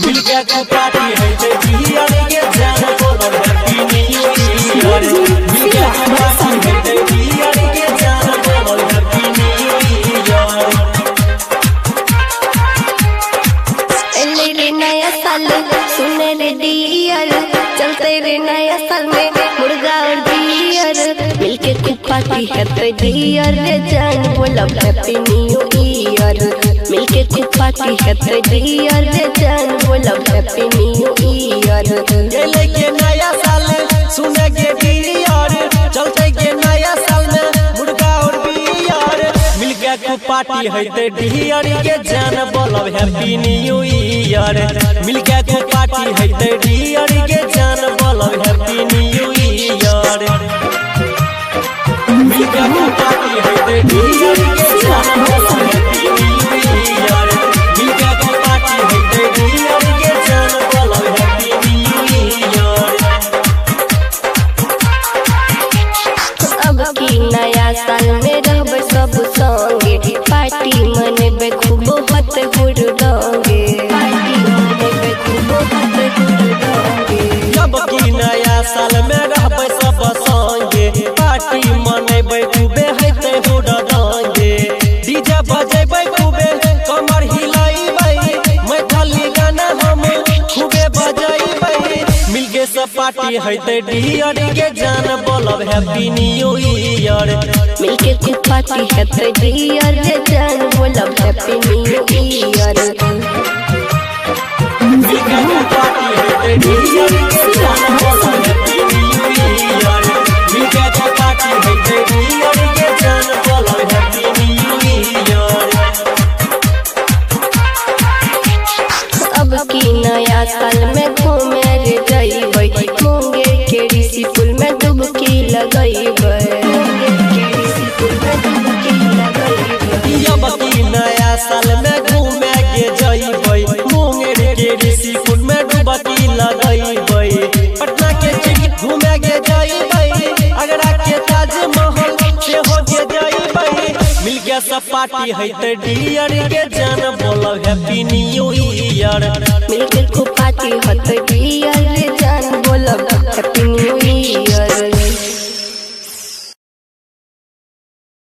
मिलके खूब पार्टी हेतै डियर गे जान बोलब हैप्पी न्यू ईयर। मिलके खूब पार्टी हेतै डियर गे जान बोलब हैप्पी न्यू ईयर। एले रे नया साल सुने रे डियर, चलते रे नया साल में मुर्गा और बियर। मिलके खूब पार्टी हेतै डियर रे जान बोलब हैप्पी न्यू ईयर। मिलके खूब पार्टी हेतै डियर रे जान बोलब हैप्पी न्यू ईयर। गेले के नया साल सुने के डियर, चलते के नया साल में मुर्गा और बियर। मिलके खूब पार्टी हेतै डियर गे जान बोलब हैप्पी न्यू ईयर। मिलके खूब पार्टी हेतै डियर गे जान बोलब हैप्पी न्यू ईयर। मिलके खूब पार्टी हेतै डियर गे जान बोलब हैप्पी न्यू ईयर। मिलके खूब पार्टी हेतै डियर गे जान बोलब हैप्पी न्यू ईयर। अब की नया साल में रहबै सब संगे, पार्टी मनेबै खूब होतै हुड़दंगे। पार्टी मनेबै खूब होतै हुड़दंगे। अब की नया साल में रहबै सब संगे, पार्टी मनेबै खूबे हेतै हुड़दंगे। डीजे बजेबै खूबे कमर हिलाइबै, मैथिली गाना हम खूबे बजेबै। मिलके सब पार्टी हेतै डियर गे जान बोलब हैप्पी न्यू ईयर। मिलके खूब पार्टी हेतै डियर रे जान बोलब हैप्पी न्यू ईयर। मिलके खूब पार्टी हेतै डियर गे जान बोलब हैप्पी न्यू ईयर। मिलके खूब पार्टी हेतै डियर गे जान बोलब हैप्पी न्यू ईयर। अब की नया साल में घूमे रे जइबै, मुंगेर के ऋषि पुल में डुबकी लगैबै। मुंगेर के ऋषि पुल में डुबकी लगैबै। अब की नया साल में घूमे के जइबै, मुंगेर के ऋषि कुंड में डुबकी लगैबै। पटना के चिड़िया घूमे के जइबै, आगरा के ताजमहल सेहो के जइबै। मिलके सब पार्टी हेतै डियर गे जान बोलब हैप्पी न्यू ईयर। मिलके खूब पार्टी होतै डियर